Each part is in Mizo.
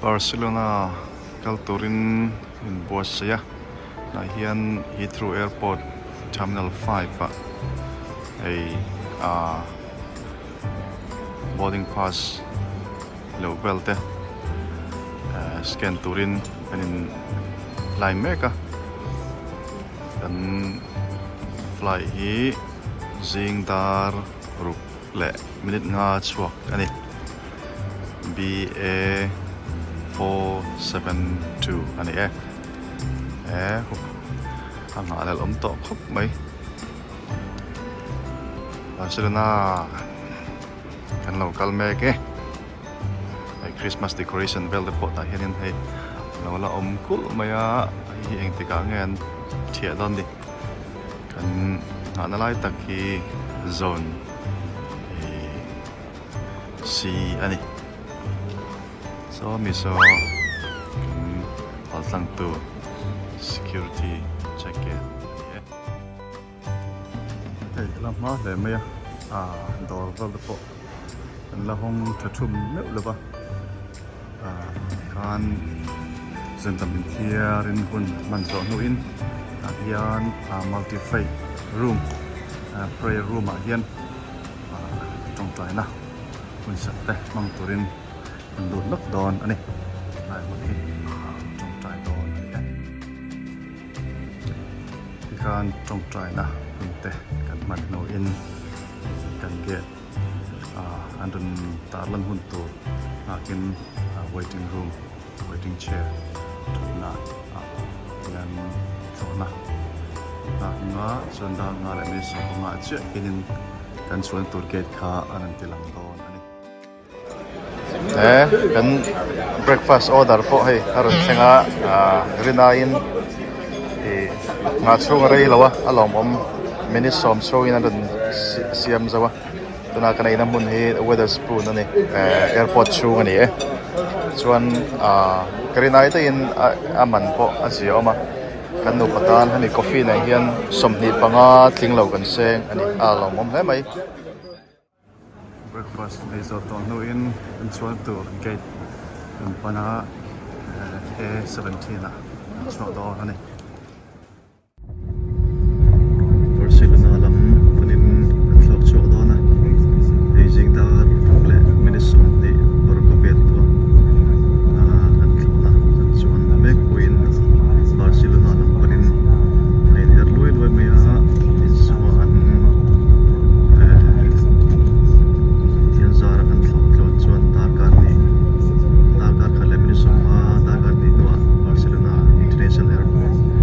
Barcelona kal turin inbuatsaih a tah hian Heathrow airport terminal 5 ah hei ah boarding pass lo vel te eh scan turin an in line mek a kan flight hi zing dar ruk leh minute nga chhuak a ni BA 472 a ni e he a nghah lel awm tawh khawp mai Barcelona kan lo kal mek e hei Christmas decoration vel te pawh tah hianin hei a lo la awm kulh mai a hei hi engtikah nge an thiah dawn ni. Kan nghahna lai tak hi zone ih C a ni. Saw mi saw kan paltlang tu security check a ni e. Hei a la hma hle mai a, ah dawr vel te pawh an la hawng tha thum meuh lo va. Khan zan tam inthiarin hun hman zawh hnuin tah hian multi faith room prayer room ah hian tawngtaina hun sak te hmang turin an lut lawk dawn a ni tlai hun hi tawngtai dawn a ni e tikhan tawngtaina hun te kan hman hnuin kan gate. An rawn tarlan hun tur nghakin waiting room waiting chair thutna ah hian thlawhna nghak nga chuan dar nga leh minute 15 ah chiah hianin kan chhuahna tur gate kha a rawn ti lang dawn a ni. He kan breakfast order pawh hei a rawn thleng a rinaiin ih nghah chhung a rei lo a a lawmawm minute sawm chhungin a rawn siam zo a tuna kan eina hmun hi Wetherspoon a ni eh airport chhung a ni e chuan ah ka rinai daihin a man pawh a ziaawm a kan nupa tan hemi coffee nen hian 25 tling lo kan seng a ni a lawmawm hle mai. Breakfast ei zawh tawh hnuin kan chhuan tur gate kan pan a A 17 ah kan chhuak dawn a ni. Barcelona lam panin kan thlawk chhuak dawn a, hei zing dar ruk leh minute 20 paruk a vel tawh a, kan thlawhna kan chuan mek pawhin Barcelona lam panin a inher luai luai mai a, chuan Pathian zara kan thlawh tluan chuan darkar hnih darkar khat leh minute 15 darkar hnih hnuah Barcelona International Airport.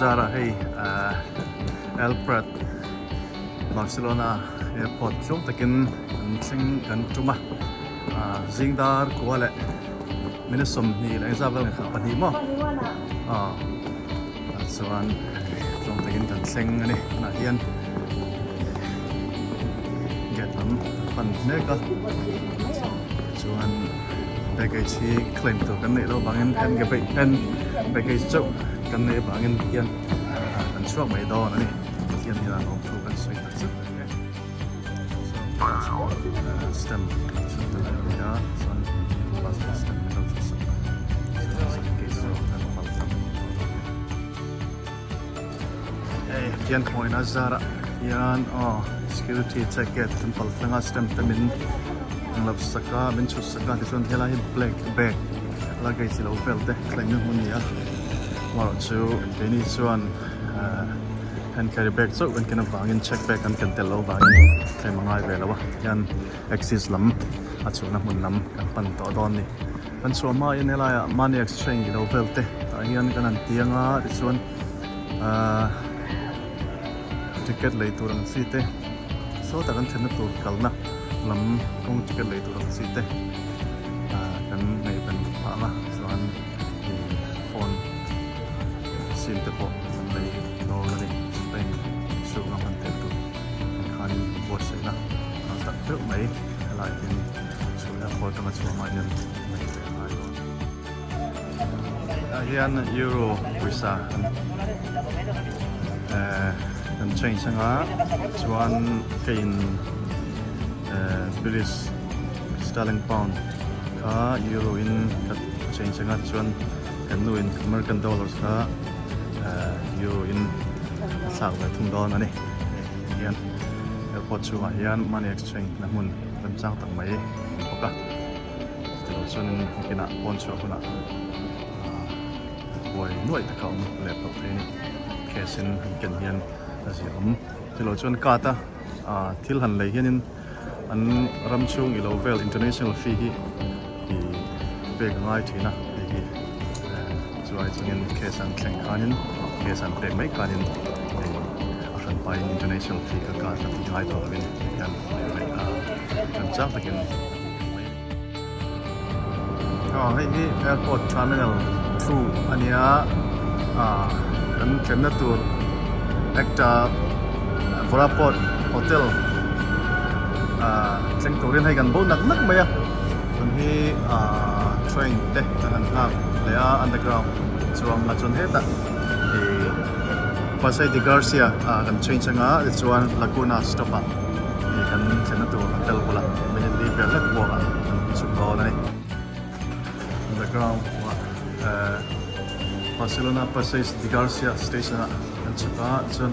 zarah hei El Prat Barcelona airport tluang takin kan thleng kan tum a zing dar kua leh minute 20 leh engzat vel nge pahnih maw aw tah chuan tluang takin kan thleng a ni tunah hian gate lam kan pan mek a chuan baggage hi claim tur kan neih loh vangin hand hand baggage chauh kan neih avangin hian kan chhuak mai dawn a ni Pathian hian a awm thu kan sawi tak zet a ni e passport stamp chhun tel a ni a chuan passport stamp min lo chhuah sak a certificate chu kan fal tlang tawh dawn a ni hei Pathian khawina zarah hian aw security check gate kan pal tlang a stamp te min lo sak a min chhut sak a tichuan helai hi black bag luggage lo vel te thleng na hmun a ni a amaherawhchu keini chuan hand carry bag chauh kan ken avangin check bag kan ken tel loh avangin tlem a ngai ve lo a hian axis lam a chhuahna hmun lam kan pan tawh dawn a ni kan chhuah hmain helaiah money exchange ilo vel te tah hian kan han tiang a tichuan ahh ticket lei tur ang chi te sawtah kan thlenna tur kalna lam kawng ticket lei tur ang chi te ahh kan ngaihven phah ang a chuan ih phone sim te pawh an lei dawn a ni Spain chhunga hman theih tur ang khanin buatsaihna a tak deuh mai helai hian chhuah airport atanga chhuah hma hian neih ve a ngai dawn. Tah hian euro pawisa an eh an change anga chuan keiin eh British sterling pound kha euro in ka change anga tichuan Kan nu in American dollars kha euro in a thlak ve thung dawn a ni. Hei hian airport chhungah hian money exchange na hmun remchang tak mai a awm bawk a. Chutilo chuanin nakinah pawn chhuah hunah buai nuaih te kha a awm leh phawt thei a ni. Cash in han ken hian a zia awm. Chutilo chuan card a thil han lei hianin an ram chhung ilo vel international fee hi ih pek a ngai thin a hei hi chuai chungin case an thleng khanin case an pek mai khanin hei a hran pahin international fee kha card a tih ngai tawh lovin hian a remchang takin a tih theih mai a ni. Aw hei hi airport terminal 2 a nia ah kan thlenna tur ekta Voraport hotel ah thleng turin hei kan bo nak nak mai a tun hi ah train te kan han nghak leh a underground chuang a chuan hetah ih Paseo de Garcia ah kan change anga tichuan Laguna stop ah ih kan thlenna tur hotel bulah minute li vel lek buakah kan chhuk dawn a ni. Underground eh Barcelona Passeig de Garcia station ah kan chhuk a chuan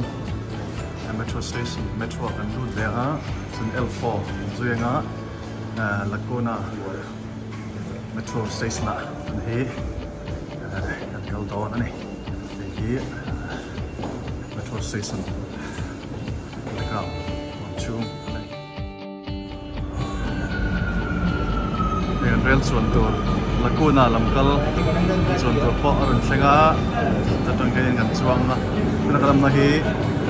metro station metro ah kan lut ve a chuan L4 kan zui anga eh Lacuna metro station ah kan hi eh kan kal dawn a ni hei hi metro station underground chhung a ni. Hei an rel chuan tur Lacuna lam kal chuan tur pawh a rawn thleng a ta tang hian kan chuang a tuna ka lamna hi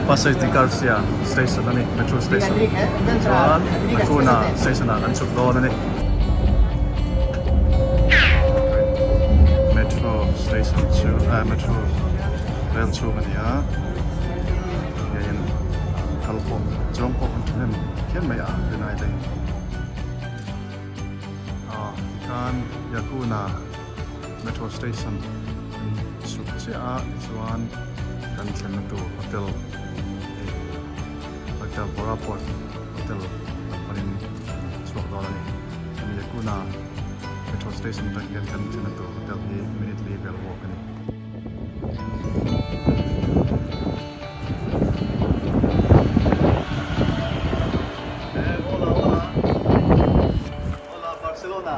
Passeig de Garcia station a ni metro station chuan Lacuna station ah kan chhuk dawn a ni metro station chu ah metro rel chhung a ni a hianin kal pawh chuang pawh an thahnem Khian mai a rinai daih. Ah tikhan Yakuna metro station kan chhuk chiah a tichuan kan thlenna tur hotel hei Hotel Boraport hotel lam panin kan chhuak dawn a ni. Hemi Yakuna metro station atang hian kan thlenna tur hotel hi minute li vel walk a ni. Hola hola hola Barcelona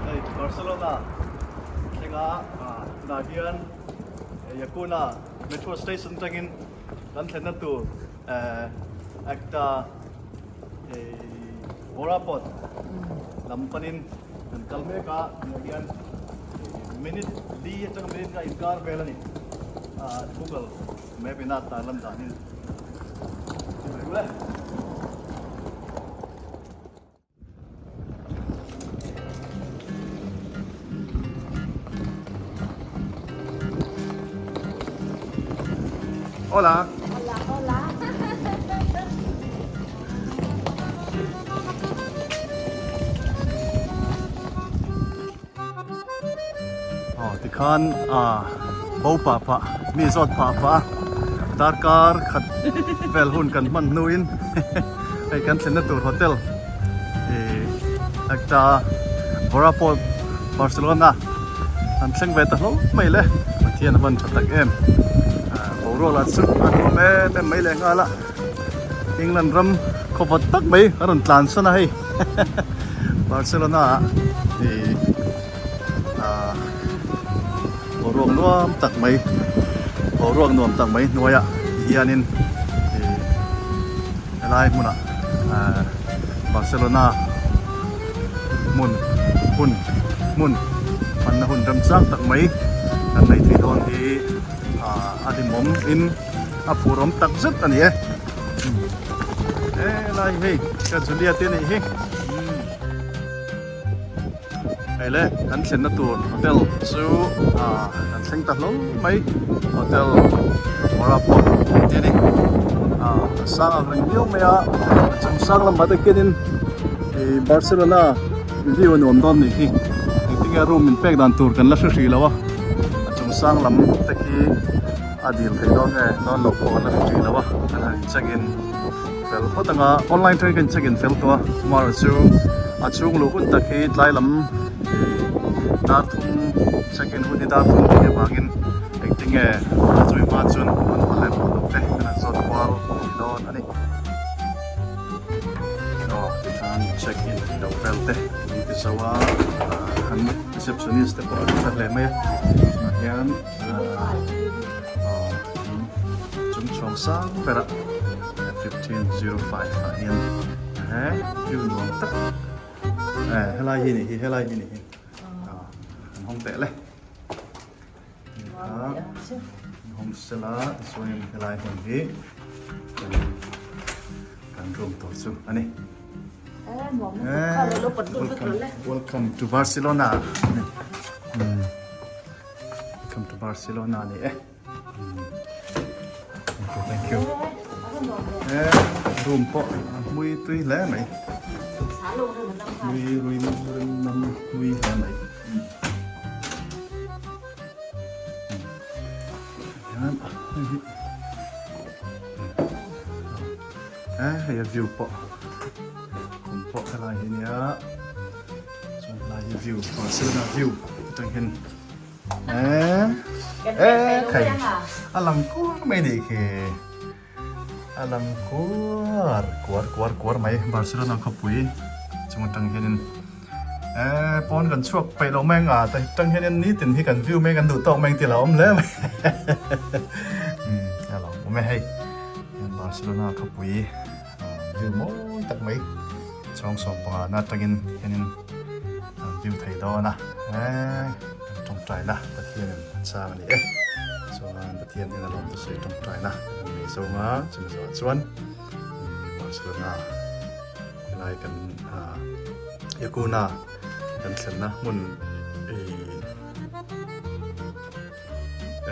hei Barcelona thlenga tunah hian Yakuna metro station atangin kan thlenna tur Ekta Borapot lam panin kan kal mek a tunah hian minute li atanga minute nga inkar vel a ni. Google map ina tarlan danin chibai ule. Hola. Hola, hola. Aw tikhan ah bo pah pah mi zawt pah pah a darkar khat vel hun kan hman hnuin hei kan thlenna tur hotel ih hekta Voraport Barcelona an thleng ve ta hlauh mai le Pathian a van tha tak em ah boruak lah chu a nuam em em mai leh nghal a England ram khawvat tak mai a rawn tlan sawn a hei Barcelona ah ih ah boruak nuam tak mai boruak nuam tak mai hnuaiah hianin ih helai hmunah ah Barcelona hmun hun hmun hmanna hun remchang tak mai kan nei thei dawn hi ah a hlimawm in a phur awm tak zet a ni e helai hei ka Julia te anih hi hei le kan thlenna tur hotel chu ah kan thleng ta hlawm mai hotel Moraport tih a ni ah a sang ang reng viau mai a a chung sang lamah te khianin ih Barcelona view a nuam dawn nih hi engtin nge room min pek dan tur kan la hre hrih lo a a chung sang lam te khi a dil thei dawn nge dawn loh pawh an la hre hrih lo a an han in check in fel phawt ang a online atangin ka in check in fel tawh a amaherawh chu a chhung luh hun tak hi tlai lam ih dar thum check in hun hi dar thum tih avangin engtin nge a chumi hma chuan an haw leh pawh loh te kan han zawt kual thei dawn a ni. Aw tikhan check in lo vel te an ti zo a an receptionist te pawh an tha hle mai a tunah hian aw chung chhawng sang berah 1505 ah hian he view nuam tak eh helai hi nih hi helai hi nih hi an hawng teh le hawng sela tichuanin helai hmun hi kan room tur chu a ni. Welcome to Barcelona. Welcome to Barcelona ni e. Thank you, thank you. Eh, room pawh a hmui tui hle mai. Hmui rim rim nam hmui hle mai. Hian hei hi eh hei a view pawh khum pawh helai hi nia chuan helai hi view Barcelona view atang hian eh eh khai a lang kuar mai nih khi a lang kuar kuar kuar kuar mai Barcelona khawpui chung atang hianin eh pawn kan chhuak peih loh mai anga ta tang hianin nitin hi kan view mai kan duh tawk mai ang tih lo awm hle mai a lo awm e hei Barcelona khawpui view mawi tak mai chhawng sawm panga na atangin hianin an view thei dawn a eh kan tawngtaina Pathianin a chang a ni e chuan Pathian hian a lawm te sawi tawngtaina kan nei zawng a chumi zawhah chuan Barcelona helai kan ah Yakuna kan thlenna hmun ih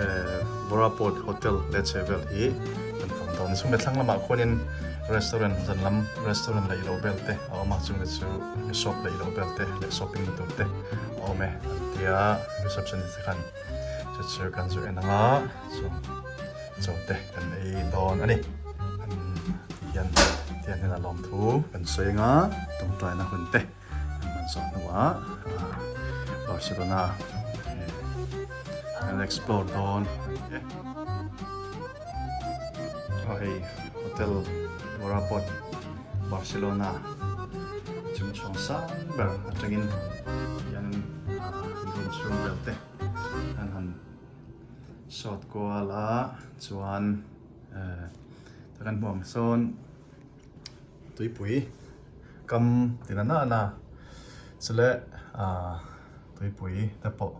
eh Voraport hotel leh chhehvel hi kan fang dawn a ni chumi thlang lamah khuanin restaurant zan lam restaurant leh ilo bel te a awm a chumi chu shop leh ilo bel te leh shopping na tur te a awm e an tia receptionist te khan chu chu kan zu en ang a chuan chaw te kan ei dawn a ni an hian tiang hian a lawm thu kan sawi ang a tawngtaina hun te. An hman zawh hnuah Barcelona an explore dawn a ni e. Aw hei hotel Moraport Barcelona chung chhawng sang ber atangin hianin room chhung vel te an han sawt kual a chuan eh kan hmuh ang sawn. Tuipui kam ti na na na chule ah tuipui te pawh.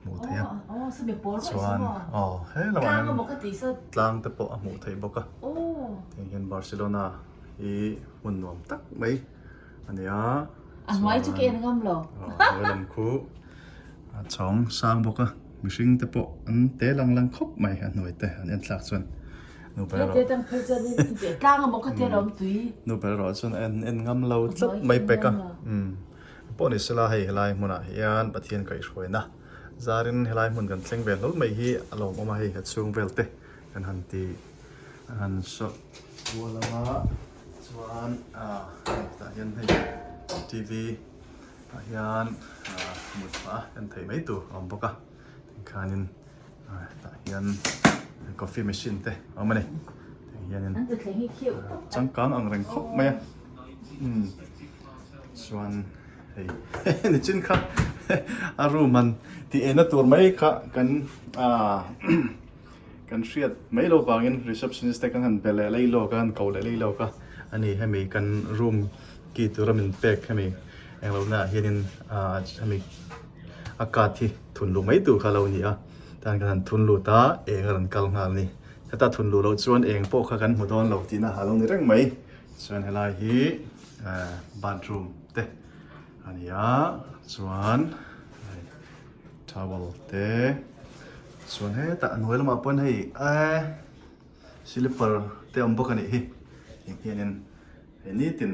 hmuh theih a chuan aw he lamah hian tlang te pawh a hmuh theih bawk a tiang hian Barcelona hi hmun nuam tak mai a ni a chuan aw he lam khu a chhawng sang bawk a mihring te pawh an te lang lang khawp mai a hnuai te an en thlak chuan nu ber erawh nu ber erawh chuan a en en ngam lo tlat mai pek a umm pawh ni sela hei helai hmunah hian Pathian kaihhruaina zarin helai hmun kan thleng ve hlawl mai hi a lawmawm a hei a chhung vel te kan han ti an han sawt kual anga chuan ah hei tah hian hei T_V tah hian ah mut phah a en theih mai tur a awm bawk a tikhanin ah tah hian coffee machine te a awm a ni tah hianin changkang ang reng khawp mai a umm chuan hei nichin kha a room han tih enna tur mai kha kan ah Kan hriat mai lo vangin receptionist te kan han be leh lei lawk a, han ko leh lei lawk a, ani hemi kan room key tura min pek hemi englo na ah hianin ah hemi a card hi thun luh mai tur kha a lo ni a, tan kan han thun lut a, eng a rawn kal nghal a ni. Heta thun luh loh chuan eng pawh kha kan hmu dawn lo tihna a lo ni reng mai. Chuan helai hi eh bathroom te a ni a, chuan towel te chuan hetah a hnuai lamah pawn hei eh slipper te a awm bawk a nih hi heng hianin hei nitin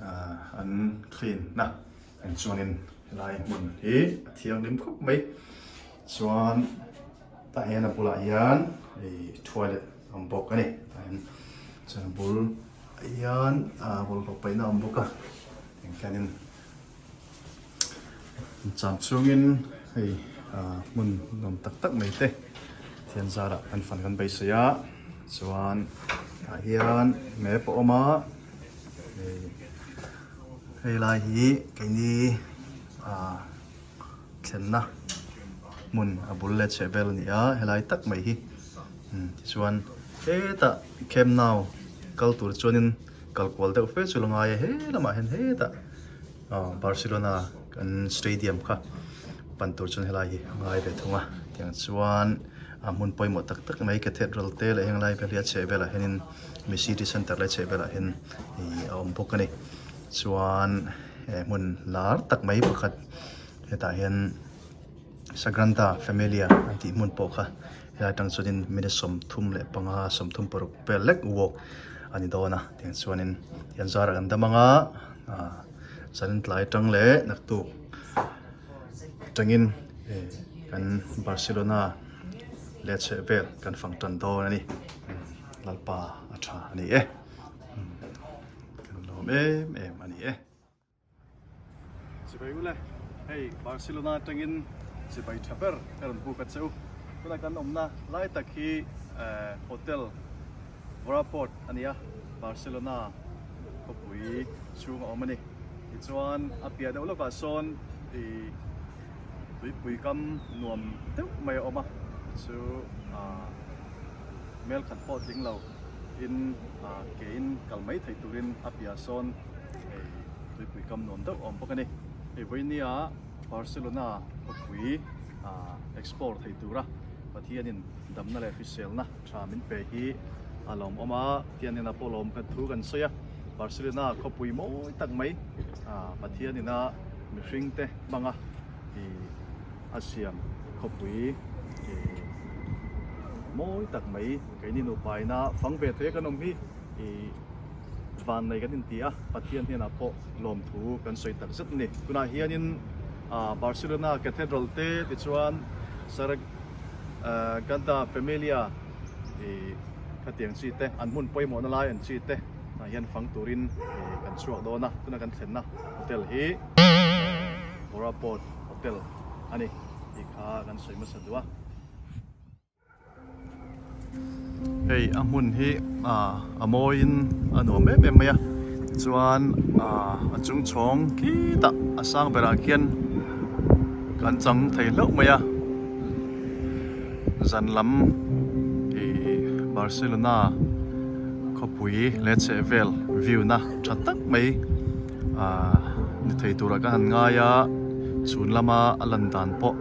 ah an clean na ang chuanin helai hmun hi a thianghlim khawp mai chuan tah hian a bulah hian hei toilet a awm bawk a ni tah hian chuan a bul ah hian ah bawlhhlawh paihna a awm bawk a heng hianin. Cham chungin hei ah hmun nuam tak tak mai te thian zarah kan fan kan beisei a chuan tah hian map a awm a hei hei lai hi keini ah thlenna hmun a bul leh chheh vel a ni a helai tak mai hi tichuan hetah Camp Nou kal tur chuanin kal kual deuh fe chu la ngai a he lamah hian hetah aw Barcelona kan stadium kha pan tur chuan helai hi a ngai ve thung a tiang chuan a hmun pawimawh tak tak mai cathedral te leh heng lai vel hi a chheh velah hianin mi city center leh chheh velah hian ih a awm bawk a ni chuan he hmun lar tak mai pakhat hetah hian Sagrada Familia an tih hmun pawh kha helai atang chuanin minute 35 36 vel lek walk a ni dawn a tiang chuanin tiang zarah kan dam anga ah zanin tlai atang leh naktuk atangin eh kan Barcelona leh chheh vel kan fang tan dawn a ni Lalpa a tha a ni e kan lawm em em a ni e. Chibai ule, hei Barcelona atangin chibai tha ber ka rawn buk a che u. Tunah kan awmna lai tak hi hotel Voraport a ni a, Barcelona khawpui chhung a awm a ni. Tichuan a piah deuh lawkah sawn ih tuipui kam nuam deuh mai a awm a, chu ah mel khat pawh tling lo in ah ke in kal mai theih turin a piah sawn hei tuipui kam nuam deuh a awm bawk a ni. Hei vawinia Barcelona khawpui ah explore thei tura Pathianin damna leh hriselna tha min pe hi a lawmawm a, Pathianin a pawlawm khat thu kan sawi a, Barcelona khawpui mawi tak mai ah Pathianina mihring te hmanga ih a siam khawpui ih mawi tak mai keini nupa ina fang ve thei a kan awm hi ih van nei kan inti a, Pathian hnenah pawh lawmthu kan sawi tak zet a ni. Tunah hianin ah Barcelona Cathedral te tichuan Sagrada Familia ih khatiang chi te an hmun pawimawhna lai an chi te tah hian fang turin ih kan chhuak dawn a, tuna kan thlenna hotel hi Voraport Hotel a ni tih kha kan sawi hmasa duh a. Hei a hmun hi ah a mawiin a nuam em em mai a tichuan ah a chung chhawng khitah a sang berah khian kan chang thei hlauh mai a zan lam ih Barcelona khawpui leh chhehvel view na tha tak mai ah ni thei turah ka han ngai a chhun lama a lan dan pawh.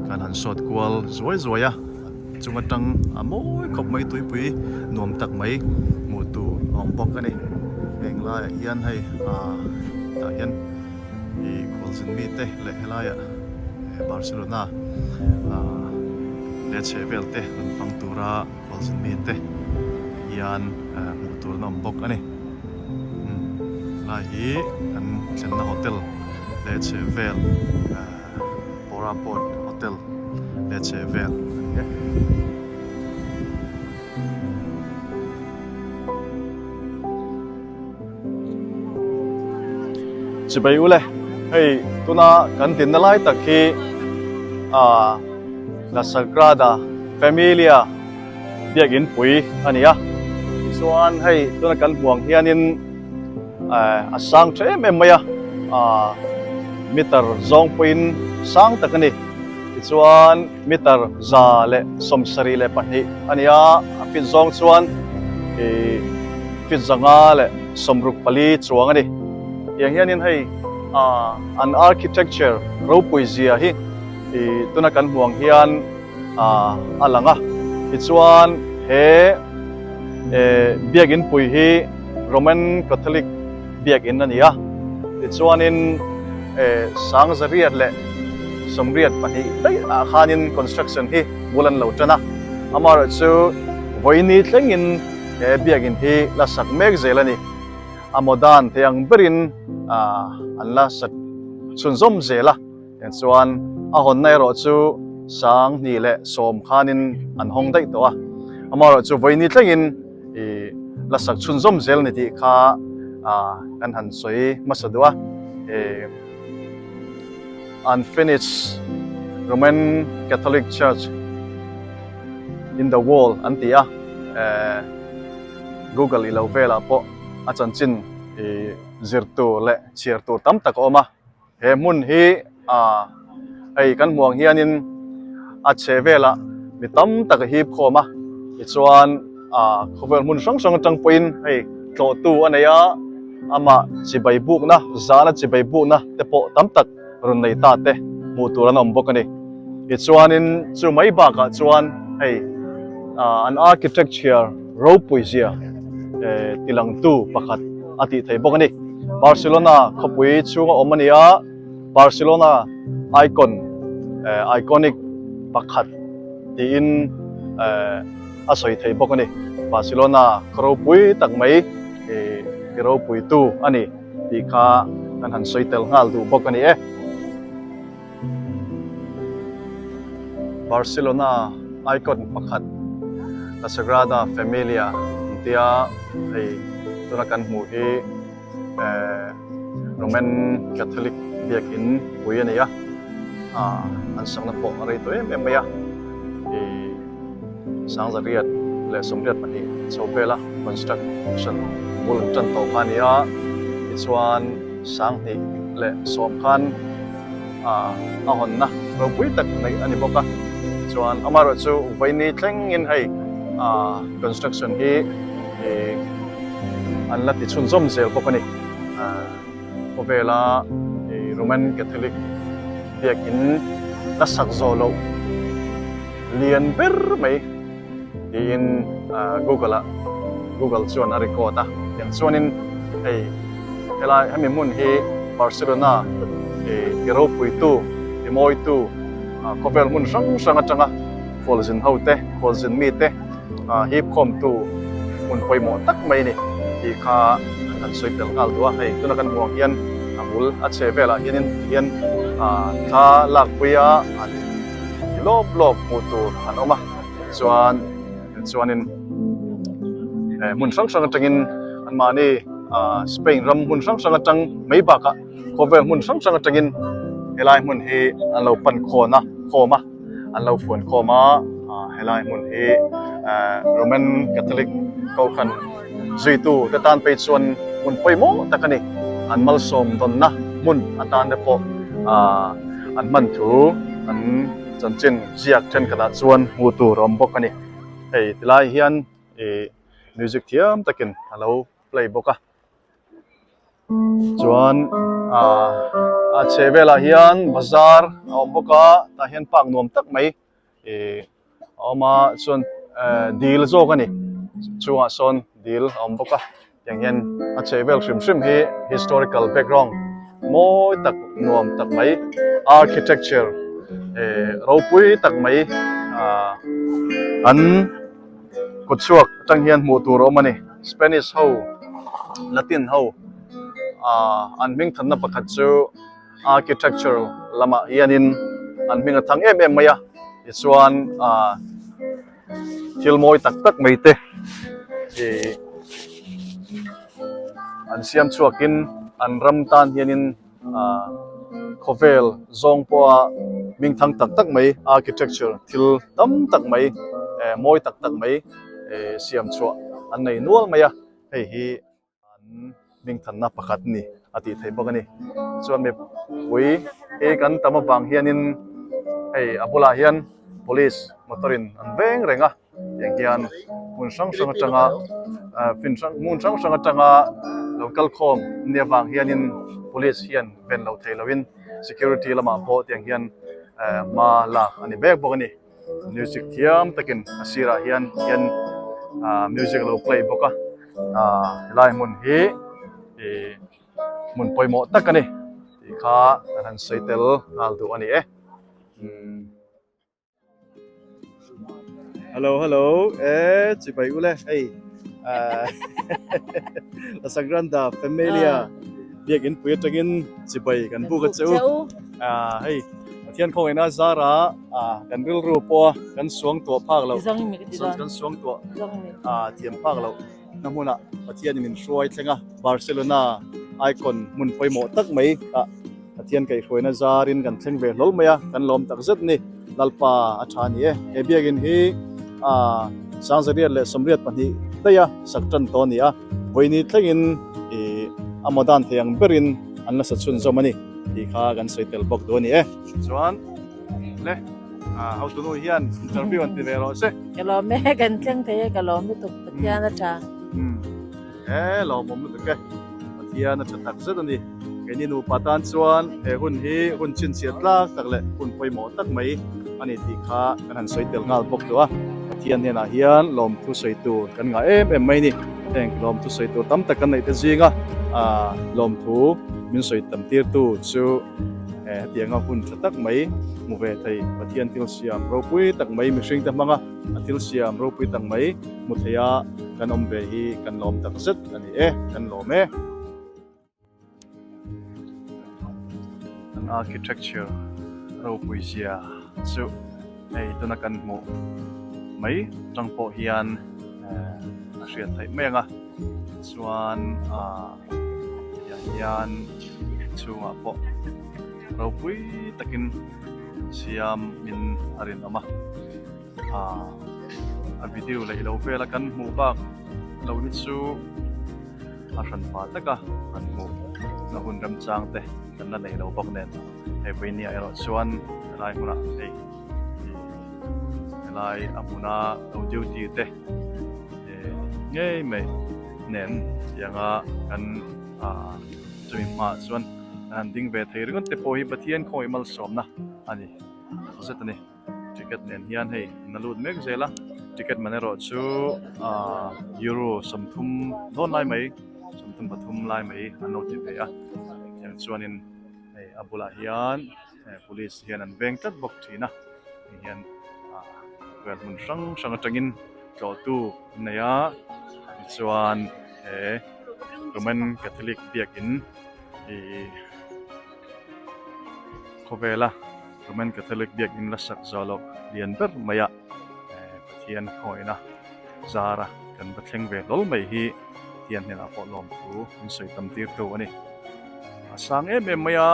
Kan han shot kual zuai zuai a, a chung atang a mawi khawp mai tuipui nuam tak mai hmuh tur a awm bawk a ni. Heng laiah hian hei ah tah hian ih khualzin mite leh helaiah Barcelona ah leh chhehvel te rawn hmang tura khualzin mite hian hmuh tur an awm bawk a ni. Helai hi kan thlenna hotel leh chhehvel. Bora Port Hotel leh chhehvel a ni e. Chibai ule, hei tuna kan dinna lai tak hi ah La Sagrada Familia biakin pui a ni a, tichuan hei tuna kan hmuh ang hianin a sang tha em em mai a ah meter zawng pawhin sang tak a ni tichuan meter 172 a ni a a fit zawng chuan ih fit 564 chuang a ni tiang hianin hei ah an architecture ropui zia hi ih tuna kan hmuh ang hian ah a lang a tichuan he eh biakin pui hi. Roman Catholic biakinn a ni a, tichuanin 1982 daih ah khanin construction hi bul an lo tan a, amaherawhchu vawiini thlengin he biakinn hi la sak mek zel a ni. A modern thei ang berin an la sak chhunzawm zel a. Tichuan a hawnna erawh chu 2010 khanin an hawng daih tawh a, amaherawhchu vawiini thlengin ih la sak chhunzawm zel ni tih kha kan han sawi hmasa duh a. Ih Unfinished Roman Catholic Church in the world an ti a, eh Google ilo velah pawh a chanchin ih zir tur leh chhiar tur tam tak a awm a. He hmun hi ah hei kan hmuh ang hianin a chhe velah mi tam tak a hip khawm a tichuan ah khawvel hmun hrang hrang atang pawhin hei tlawhtu a nei a amah chibai bukna zana chibai bukna te pawh tam tak rawn nei ta te hmuh tur an awm bawk a ni tichuanin chu mai bakah chuan hei ah an architecture ropui zia eh tilangtu pakhat a tih thei bawk a ni. Barcelona khawpui chhunga awm a ni a, Barcelona icon eh iconic pakhat tiin eh a sawi thei bawk a ni. Barcelona khaw ropui tak mai ih ti ropuitu a ni tih kha kan han sawi tel nghal duh bawk a ni e. Barcelona icon pakhat La Sagrada Familia an tia hei tuna kan hmuh hi eh Roman Catholic biakin pui a ni a ah an sakna pawh a rei tawh em em mai a ih 1982 chho vela construction bul an tan tawh kha a ni a tichuan 2010 khan ah a hawnna ropui tak neih a ni bawk a chuan amaherawhchu vawiini thlengin hei ah construction hi ih an la ti chhunzawm zel bawk a ni ah khawvela ih Roman Catholic biakin la sak zawh loh lian ber mai tiin ah Google ah Google chuan a record a tiang chuanin hei helai hemi hmun hi Barcelona ih ti ropuitu ti mawitu ah khawvel hmun hrang hrang atanga khualzin ho te khualzin mite ah hip khawmtu hmun pawimawh tak mai a ni tih kha an sawi tel nghal duh a hei tuna kan hmuh ang hian a bul a chhe velah hianin tihian ah thla lakpui a an ti lawp lawp hmuh tur an awm a chuan chuanin eh hmun hrang hrang atangin anmahni ah Spain ram hmun hrang hrang atang mai bakah khawvel hmun hrang hrang atangin helai hmun hi an lo pan khawn a khawm a an lo fuan khawm a ah helai hmun hi eh Roman Catholic kohhran zuitu te tan phei chuan hmun pawimawh tak a ni an malsawm dawnna hmun atan te pawh ah an hman thu an chanchin ziak thenkhatah chuan hmuh tur a awm bawk a ni hei tilai hian ih music thiam takin a lo play bawk a chuan ah. A chhehvelah hian bazar a awm bawk a tah hian park nuam tak mai ih a awm a chuan eh dil zawk a ni chungah sawn dil a awm bawk a tiang hian a chhehvel hrim hrim hi historical background mawi tak nuam tak mai architecture eh ropui tak mai ah an kawt chhuak atang hian hmuh tur a awm a ni Spanish ho Latin ho ah an hming thatna pakhat chu architecture lamah hianin an hming a thang em em mai a tichuan ah thil mawi tak tak mai te ih an siam chhuakin an ram tan hianin ah khawvel zawng pawha hming thang tak tak mai architecture thil tam tak mai eh mawi tak tak mai eh siam chhuah an nei nual mai a hei hi. An hmingthanna pakhat ni a tih theih bawk a ni. Chuan mipui hi kan tam avang hianin hei a bulah hian police motor in an veng reng a tiang hian hmun hrang hrang atanga ah fin hrang hmun hrang hrang atanga lo kal khawm nia vang hianin police hian ven lo thei loin security lamah pawh tiang hian eh hma lak a ni mek bawk a ni. Music thiam takin a sirah hian hian ah music a lo play bawk a ah helai hmun hi ih hmun pawimawh tak a ni tih kha kan han sawi tel nghal duh a ni e umm hello hello e chibai ule hei ah La Sagrada Familia biakin pui atangin chibai kan buk a che u ah hei Pathian khawngaihna zara ah kan rilru pawha kan suang tuah phak loh kan suang tuah ah thiam phak loh na hmunah Pathianin min hruai thleng a Barcelona icon hmun pawimawh tak mai ah Pathian kaihhruaina zarin kan thleng ve hlawl mai a kan lawm tak zet ni Lalpa a tha a ni e he biakin hi ah Sangzariat leh 22 daih a sak tan tawh a ni a vawiini thlengin ih a modern thei ang berin an la sa chhunzawm a ni. Tih kha kan sawi tel bawk duh a ni e. Chuan le hotu nu hian interview an ti ve rawh se. Ka lawm e, kan thleng thei e, ka lawm lutuk, Pathian a tha. E lawmawm lutuk e, Pathian a tha tak zet a ni. Keini nupa tan chuan he hun hi hun chhinchhiah tlak tak leh hun pawimawh tak mai a ni tih kha kan han sawi tel nghal bawk duh a. Pathian hnenah hian lawmthu sawi tur kan ngah em em mai a ni. Heng lawmthu sawi tur tam tak kan neih te zinga lawmthu min sawi tam tirtu chu hetianga hun tha tak mai hmu ve thei Pathian thil siam ropui tak mai mihring te hmanga a thil siam ropui tak mai hmu theia kan awm ve hi kan lawm tak zet a ni e, kan lawm e. An architecture ropui zia chu hei tuna kan hmuh mai atang pawh hian a hriat theih mai ang a chuan ah tiang hian chhungah pawh ropui takin siam in a rinawm a ah a video leh ilo vela kan hmuh bak lo hi chu a hran pah tak a kan hmuh na hun remchang te kan la nei lo bawk nen hei vawinia erawh chuan helai hmunah hei helai a hmuna lo duty te eh ngei mai nen tianga kan ah chumi hmaah chuan an han ding ve thei ringawt te pawh hi Pathian khawngaih malsawmna a ni zet a ni. Ticket nen hian hei an la lut mek zel a ticket man erawh chu ahh euro 30 dawn lai mai 33 lai mai an lo ti ve a tiang chuanin hei a bulah hian police hian an veng tlat bawk thin a hei hian ahh vel hmun hrang hrang atangin tlawhtu an nei a tichuan he Roman Catholic biakin ihh khawvela. Roman Catholic biakin la sak zawh loh lian ber mai a Pathian khawihna zara kan va thleng ve hlawl mai hi Pathian hnenah pawh lawmthu min sawi tam tir tu a ni. A sang em em mai a,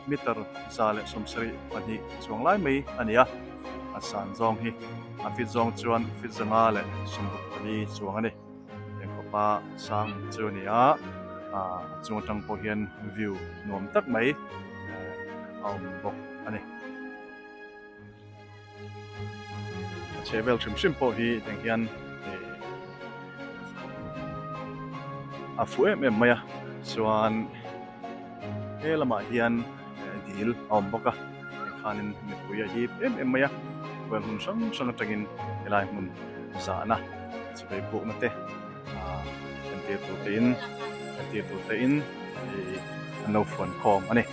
meter 172 chuang lai mai a ni a, a san zawng hi a fit zawng chuan fit 564 chuang a ni. Heng khawpa sang chu a ni a, a chung atang pawh hian view nuam tak mai a awm bawk a ni. A chheh vel hrim hrim pawh hi tiang hian a fuh em em mai a, chuan he lamah hian. dil a awm bawk a tikhanin mipui a hip em em mai a khawvel hmun hrang hrang atangin helai hmun zahna chibai pukna te ah entir tur te in entir tur te in ih an lo fuan khawm a ni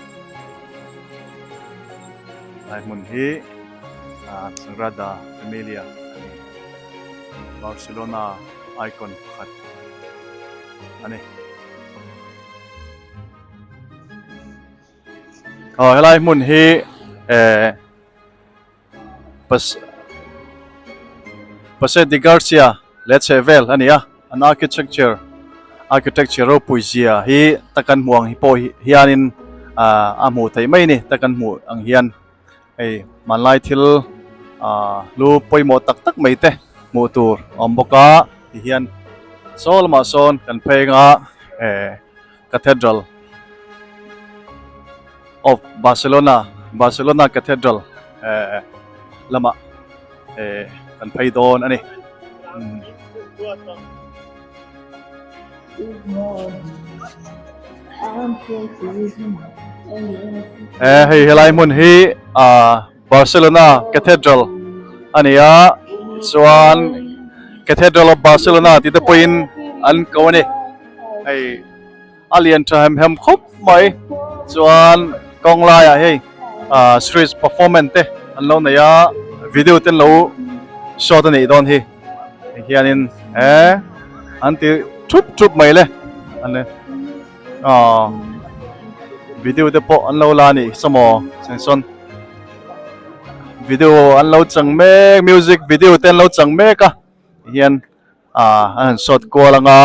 helai hmun hi ah Sagrada Familia a ni Barcelona icon pakhat a ni. Aw helai hmun hi eh pas Paseo de Garcia leh chhehvel a ni a an architecture architecture ropui zia hi takan hmuh ang hi pawh hianin ah a hmuh theih mai a ni takan hmuh ang hian hei hmanlai thil ah lu pawimawh tak tak mai te hmuh tur a awm bawk a tihian saw lamah sawn kan phei anga eh Cathedral of Barcelona Barcelona Cathedral eh lamah eh kan phei dawn a ni. Eh hei helai hmun hi ah Barcelona Cathedral a ni a chuan Cathedral of Barcelona tih te pawhin an ko a ni hei a lian tha hem hem khawp mai chuan kawng laiah hei ah street performance te an lo nei a video te an lo shot a nih dawn hi tihianin eh an ti thup thup mai le an aw video te pawh an lo la a nih sawmaw sensawn video an lo chang mek music video te an lo chang mek a tihian ah an han shot kual anga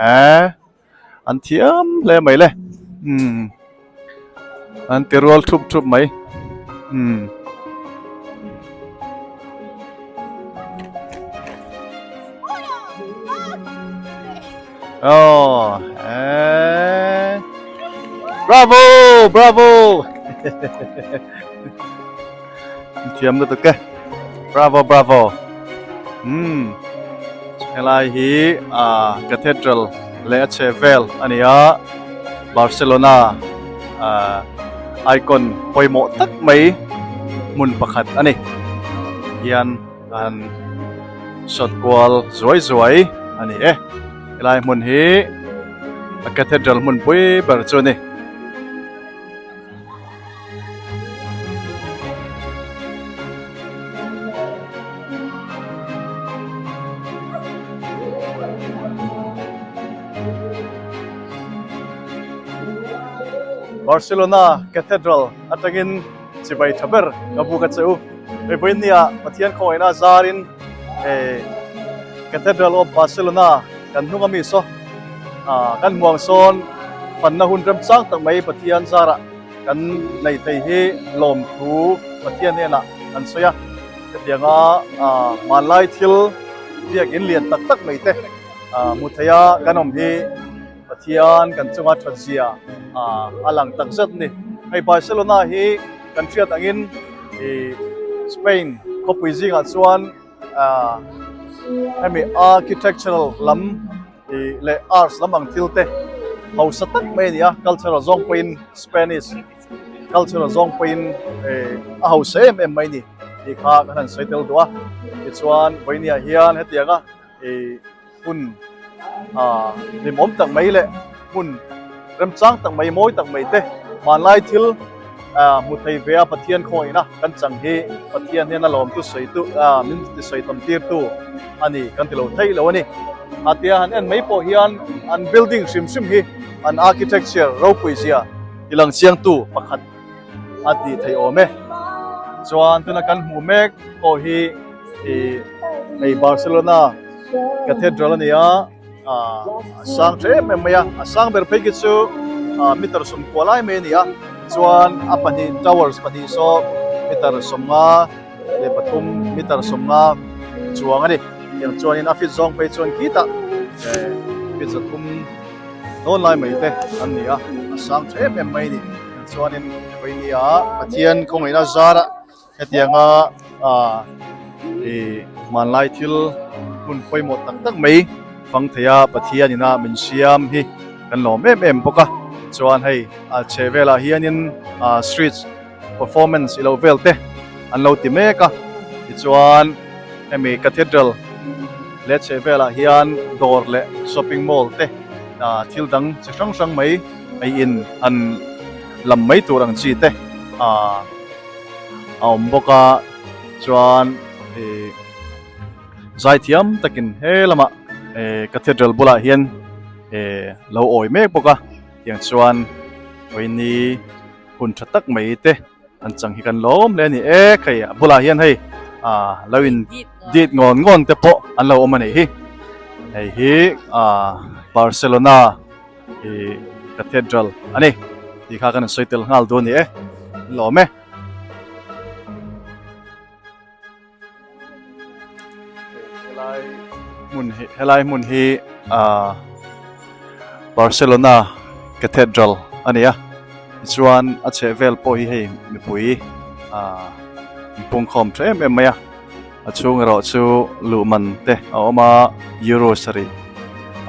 eh an thiam hle mai le umm an ti rual thup thup mai umm. Aw eh bravo bravo thiam lutuk e bravo bravo umm helai hi ah cathedral leh a chhe vel a ni a Barcelona ah icon pawimawh tak mai hmun pakhat a ni hian an shot kual zuai zuai a ni e helai hmun hi a cathedral hmun pui ber chu a ni. Barcelona Cathedral atangin chibai tha ber ka buk a che u. Hei vawinia Pathian khawngaihna zarin eh Cathedral of Barcelona kan hnung ami saw ah kan hmuang sawn fanna hun remchang tak mai Pathian zarah kan nei thei hi lawmthu Pathian hnenah kan sawi a. Hetianga ah hmanlai thil biakin lian tak tak mai te ah hmu theia kan awm hi Pathian kan chunga that zia ah a lang tak zet a ni. Hei Barcelona hi kan hriat angin ih Spain khawpui zingah chuan ah hemi architectural lam ih leh arts lam ang thil te hausa tak mai a ni a cultural zawng pawhin Spanish cultural zawng pawhin eh a hausa em em mai a ni tih kha kan han sawi tel duh a tichuan vawinia hian hetianga ih hun ah hlimawm tak mai leh hmun remchang tak mai mawi tak mai te hmanlai thil ah hmu thei ve a Pathian khawngaihna kan chang hi Pathian hian a lawm tu sawi tu ah min ti sawi tam tir tu a ni kan ti lo theih lo a ni a tia han en mai pawh hian an building hrim hrim hi an architecture ropui zia ti lang chiang tu pakhat a tih theih awm e chuan tuna kan hmuh mek pawh hi ih hei Barcelona Cathedral a ni a ah a sang tha em em mai a a sang ber phei khi chu ah meter sawmkua lai mai a ni a chuan a pahnih towers pahnih saw meter sawmnga leh pathum meter sawmnga chuang a ni tiang chuanin a fit zawng phei chuan khitah eh fit zathum dawn lai mai te an ni a a sang tha em em mai a ni chuanin vawinia Pathian khawngaihna zara hetianga ah ih hmanlai thil hmun pawimawh tak tak mai fang theia Pathian ina min siam hi kan lawm em em bawk a chuan hei a chhehvelah hianin ah street. performance ilo vel te an lo ti mek a tichuan hemi cathedral leh chheh velah hian dawr leh shopping mall te ah thil dang chi hrang hrang mai ei in han lam mai tur ang chi te ah a awm bawk a chuan ih zaithiam takin he lamah eh cathedral bulah hian eh lo awi mek bawk a tiang chuan vawiini hun tha tak mai te an chang hi kan lawm hle a ni e khai a bulah hian hei ah lo in dit ngawn ngawn te pawh an lo awm a nih hi hei hi ah Barcelona ih cathedral a ni tih kha kan sawi tel nghal dawn a ni e an lawm e. Helai hmun hi helai hmun hi ah Barcelona Cathedral a ni a tichuan a chhehvel pawh hi hei mipui ah an pungkhawm tha em em mai a a chhung erawh chu luh man te a awm a euro sarih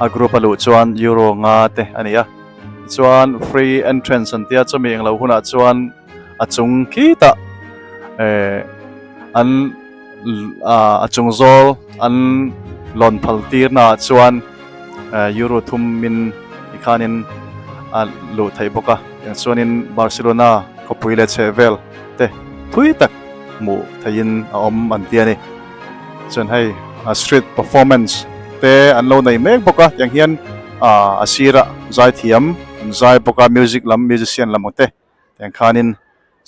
a group a luh chuan euro nga te a ni a tichuan free entrance an tia chumi englo hunah chuan. A chung khitah eh an ah a chung zawl an lawn phal tir naah chuan eh euro thum min tikhanin a luh theih bawk a tiang chuanin Barcelona khawpui leh chhehvel te thui tak hmuh theihin a awm an ti a ni chuan hei a street performance te an lo nei mek bawk a tiang hian ah a sirah zaithiam an zai bawk a music lam musician lam ang te. Tiang khanin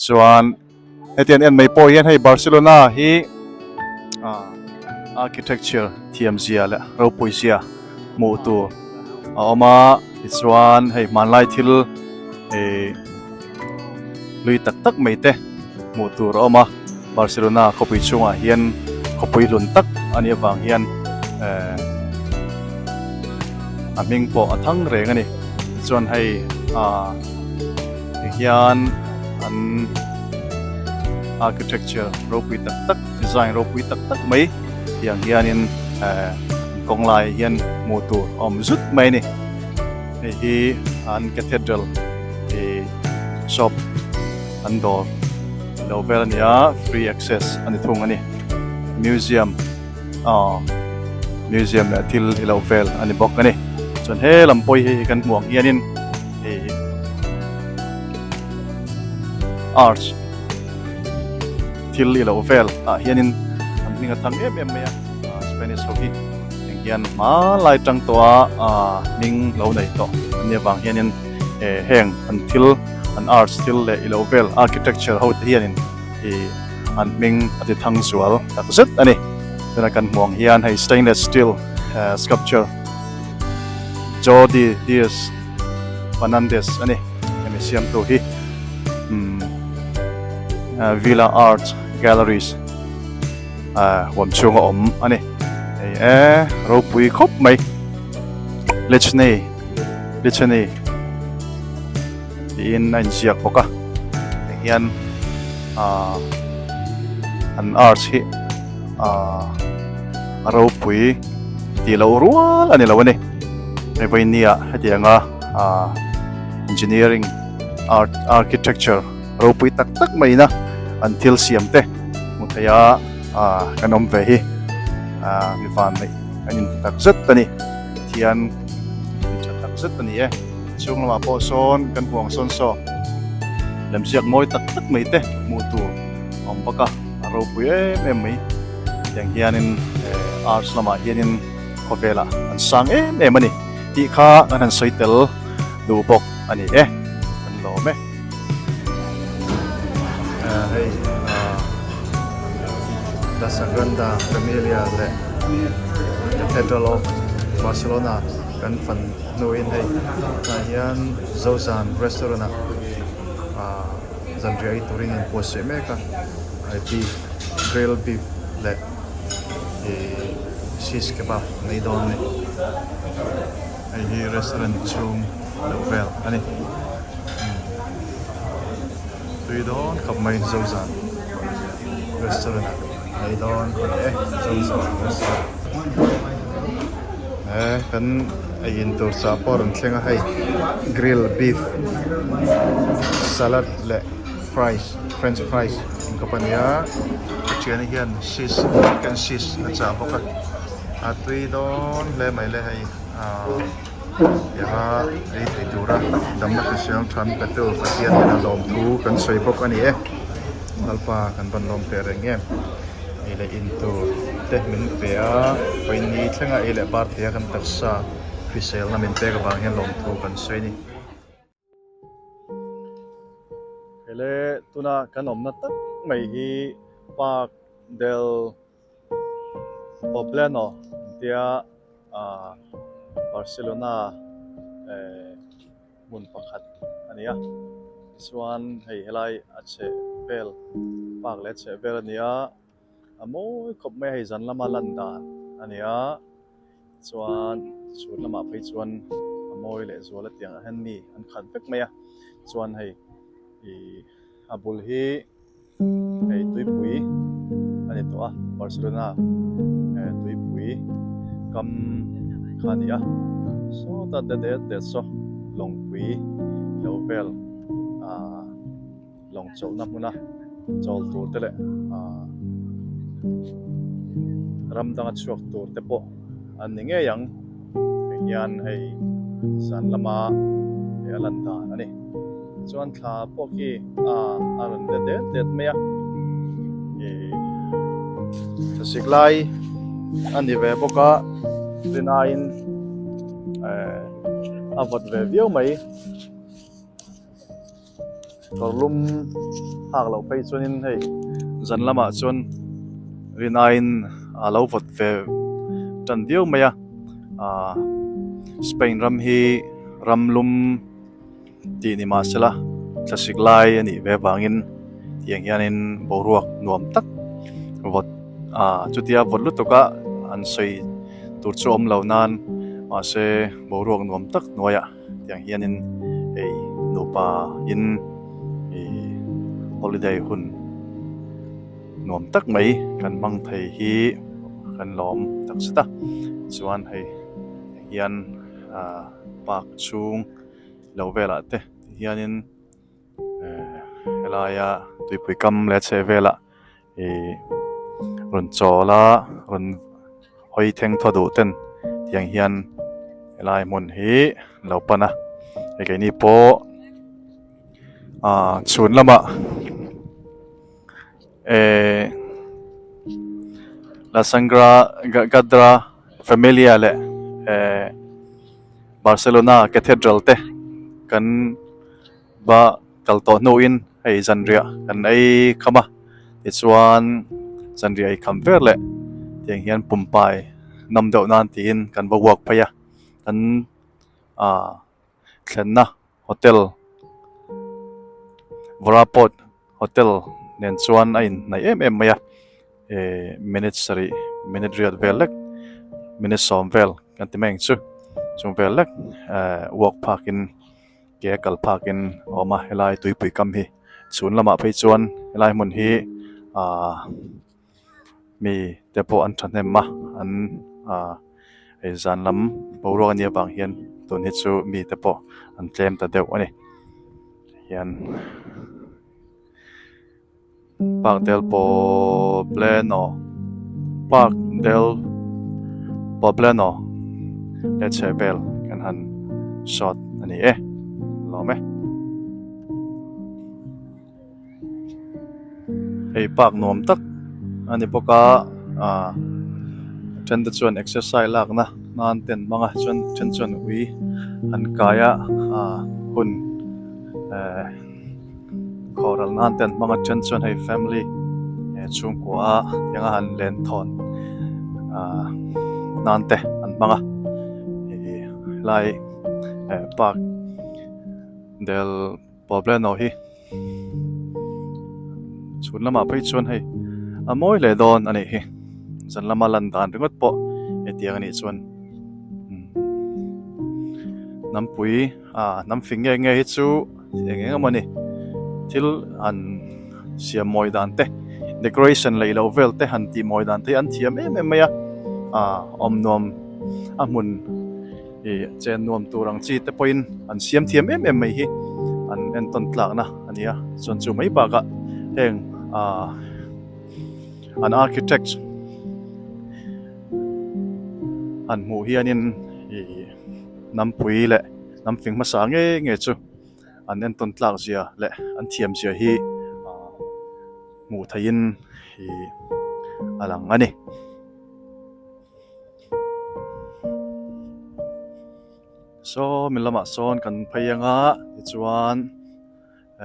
chuan hetiang en mai pawh hian hei Barcelona hi ah architecture thiam zia leh ropui zia hmuh tur a awm a tichuan hei hmanlai thil ih hlui tak tak mai te hmuh tur a awm a Barcelona khawpui chhungah hian khawpui hlun tak a nih avang hian eh a hming pawh a thang reng a ni tichuan hei ah. Tihian an architecture ropui tak tak design ropui tak tak mai tiang hianin eh an kawng laiah hian hmuh tur a awm zut mai a ni hei hi an cathedral ih shop an dawr lo vel a ni a free access a ni thung a ni museum aw museum leh thil i lo vel a ni bawk a ni chuan he lam pawh hi kan hmuh ang hianin hei arts thil i lo vel ah hianin an hming a thang em em mai a Spanish ho hi eng hian hmalai tang tawh a ah hming lo nei tawh an nih avang hianin eh heng an thil an arts thil leh i lo vel architecture ho te hianin ih an hming a ti thang zual tak zet a ni tuna kan hmuh ang hian hei stainless steel sculpture Jordi Diaz Fernandez a ni hemi siamtu hi umm Villa Art Galleries huam chhunga awm a ni hei e ropui khawp mai Lechney Lechney tiin a inziak bawk a heng hian ahh an arts hi ahh a ropui tih loh rual a ni lo a ni hei vawinia hetianga ahh engineering art architecture ropui tak tak maina an thil siam te hmu thei a ahh kan awm ve hi ahh mi van neih kan inti tak zet a ni Pathian mi tha tak zet a ni e. Chhung lamah pawh sawn kan hmu ang sawn saw lemziak mawi tak tak mai te hmuh tur a awm bawk a, a ropui em em mai. Tiang hianin eh arts lamah hianin khawvelah an sang em em a ni tih kha kan han sawi tel duh bawk a ni e, kan lawm e. Hei La Sagrada Familia leh Cathedral of Barcelona kan fan hnuin hei tah hian Zozan restaurant ah ah zanriah ei turin an buatsaih mek a beef grill beef leh ih shish kebab an ei dawn a ni hei hi restaurant chhung loh vel a ni tui dawn khawp mai Zozan restaurant ah an ei dawn a ni e Zozan restaurant. He kan ei in tur chah pawh a rawn thleng a hei grill beef salad leh. fries french fries in kawp a nia ka thiani hian cheese mac and cheese a chah bawk a a tui dawn hle mai le hei ahh tianga ei thei tura damna hrisel tha an petu Pathian hian a lawm thu kan sawi bawk a ni e Lalpa kan rawn lawm teh reng em ei leh in tur te min pe a pawini thlenga ei leh bar thei a kan taksa hriselna min pek avang hian lawmthu kan sawi a ni. Hele tuna kan awmna tak mai hi Park del Poblenou an tia ah Barcelona eh hmun pakhat a ni a tichuan hei helai a chheh vel park leh a chheh vel a ni a. A mawi khawp mai a hei zan lama lan dan a ni a chuan chhun lamah phei chuan a mawi leh zual a tiang ah hian mi an khat vek mai a chuan hei ih a bul hi hei tuipui a ni tawh a Barcelona eh tuipui kam kha a ni a sawta de det det saw lawngpui lo vel ah. Lawng chawlhna hmuna chawl tur te leh ahh ram danga chhuak tur te pawh an ni ngei ang hei hian hei zan lama hei a lan dan a ni chuan thla pawh khi ahh a rawn de det det mai a ih thlasik lai a ni ve bawk a rin aiin eh a vawt ve viau mai. Kawr lum hak loh phei chuanin hei zan lamah chuan rinaiin a lo vawt ve tan viau mai a aaa Spain ram hi ram lum tih ni mah sela thlasik lai a nih ve avangin tiang hianin boruak nuam tak vawt aaa chutia vawt lutuk a an sawi tur chu awm lo nan mahse boruak nuam tak hnuaiah. Tiang hianin hei nupa in ih holiday hun nuam tak mai kan hmang thei hi kan lawm tak zet a chuan hei hian ah park chhung lo velah te hianin eh helaia tuipui kam leh a chheh velah ih rawn chawl a rawn hawi thleng thaw duh ten tiang hian helai hmun hi an lo pan a hei keini pawh ah chhun lamah eh la sangra gadra familia leh eh barcelona cathedral te kan va kal tawh hnuin hei zanriah kan ei kham a tichuan zanriah ei kham ber leh tiang hian pumpai nawm deuh nan tiin kan va walk phei a kan ah thlenna hotel Voraport hotel nen chuan a inhnaih em em mai a eh minute sarih minute riat vel lek minute sawm vel kan ti mai ang chu chung vel lek eh walk phak in. Ke a kal phakin a awm a helai tuipui kam hi chhun lamah phei chuan helai hmun hi ahh mi te pawh an thahnem a an ahh hei zan lam boruak a nih avang hian tun hi chu mi te pawh an tlem ta deuh a ni hian Park del Pobleno Park del Pobleno leh chhehvel kan han shot a ni e lawm e. Hei park nuam tak a ni bawk a ah a then te chuan exercise lakna nan te an hmang a chuan a then chuan ui an kai a ah hun eh. Khawhral nan te an hmang a then chuan hei family eh chhungkua a tianga han len thawn ah nan te an hmang a ih helai eh park del Pobleno hi chhun lamah phei chuan hei a mawi hle dawn a nih hi zan lama lan dan ringawt pawh hetiang a nih chuan hnampui ah hnam fing nge nge hi chu. Eng eng emaw ni thil han siam mawi dan te decoration lei loh vel te han tih mawi dan te hi an thiam em em mai a ah awm nuam a hmun ih chen nuam tur ang chi te pawhin an siam thiam em em mai hi. an entawn tlakna a ni a chuan chu mai bakah heng ah an architect han hmuh hianin ih hnampui leh hnam fing hmasa nge nge chu an entawn tlak zia leh an thiam zia hi ah hmuh theihin ih a lang a ni. Saw mi lamah sawn kan phei anga tichuan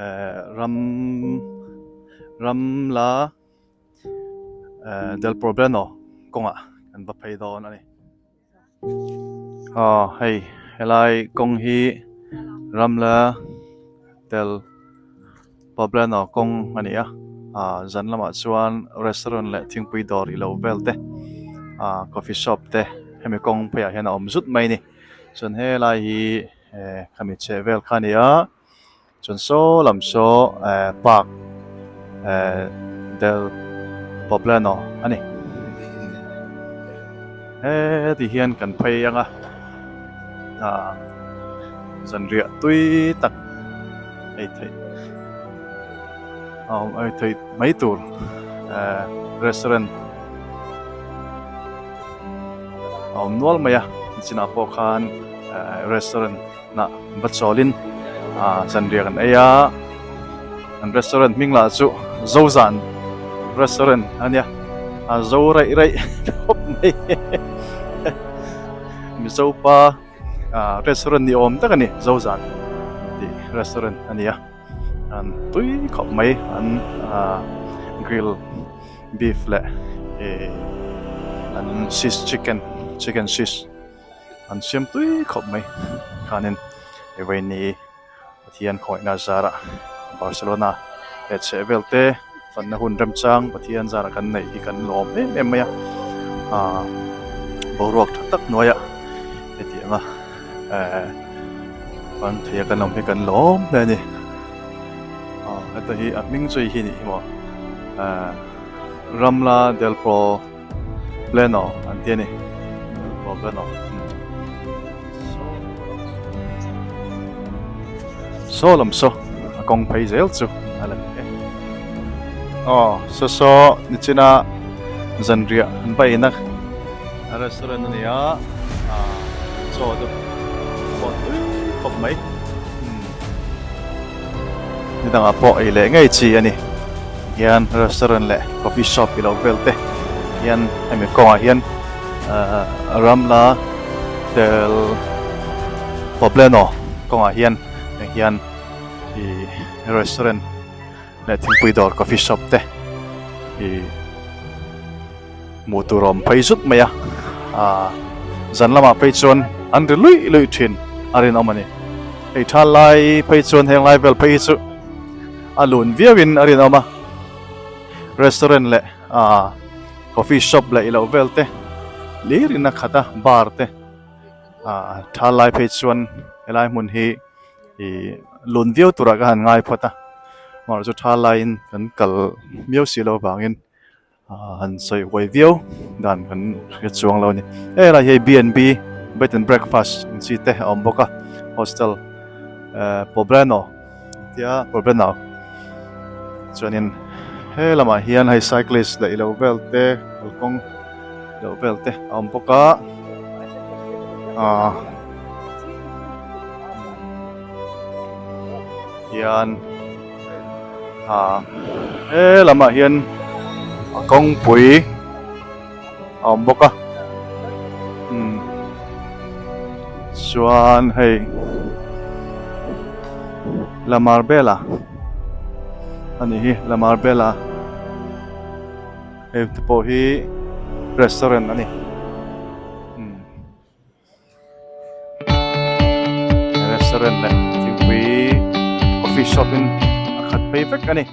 eh ram ram la eh del Pobleno kawngah kan va phei dawn a ni. Aw hei helai kawng hi ram la del Pobleno kawng a ni a ah zan lamah chuan restaurant leh thingpui dawr ilo vel te ah coffee shop te hemi kawng pheiah hian a awm zut mai a ni chuan helai hi eh khami chheh vel kha a ni a chuan saw lam saw eh park eh del Pobleno a ni heti hian kan phei ang a ah zanriah tui tak. Ei theih a awm ei theih mai tur ehh restaurant a awm nual mai a nichinah pawh khan ehh restaurant ah va chawlin ah zanriah kan ei a an restaurant hming lah chu Zozan restaurant a nia a zo raih raih khawp mai Mizopa. Ah restaurant ni awm tak a ni Zozan tih restaurant a ni a an tui khawp mai an ah grill beef leh eh an shish chicken chicken shish an siam tui khawp mai khanin vawiini Pathian khawihna zarah Barcelona leh chhehvel te fanna hun remchang Pathian zarah kan neih hi kan lawm em em mai a ah boruak tha tak hnuaiah heti anga eh fan theia kan awm hi kan lawm hle a ni ah heta hi a hming chu hi a nih hi maw eh Ramla del Pro Pleno an ti a ni del Pro Pleno. Saw lam saw a kawng phei zel chu a la ni e. Aw saw saw nichina zanriah an va in a a restaurant a ni a ah chaw te pawh tui khawp mai umm nidangah pawh ei leh ngei chi a ni hian restaurant leh coffee shop ilo vel te hian hemi kawngah hian ah Ramla tel Pobleno kawngah hian heng hian ih restaurant leh thingpui dawr coffee shop te ih hmuh tur a awm phei zut mai a ah zan lamah phei chuan an ri luih luih thin a rinawm a ni hei tha lai phei chuan heng lai vel phei hi chu a lun viau in a rinawm a restaurant leh ah coffee shop leh ilo vel te hlir in a khat a bar te. Ah tha lai phei chuan helai hmun hi ih lun viau turah ka han ngai phawt a amaherawh chu tha laiin kan kal miau si loh avangin ah han sawi huai viau dan kan hre chuang lo a ni helai hi B and B bed and breakfast ang chi te a awm bawk a hostel eh Poblano tia Poblano chuanin he lamah hian hei cyclist leh ilo vel te kalkawng. Deuh vel te a awm bawk a ah hian ah he lamah hian a kawngpui a awm bawk a umm chuan hei La Marbella a nih hi La Marbella. Hei te pawh hi restaurant a ni umm restaurant leh thingpui coffee shop in a khat phei vek a ni.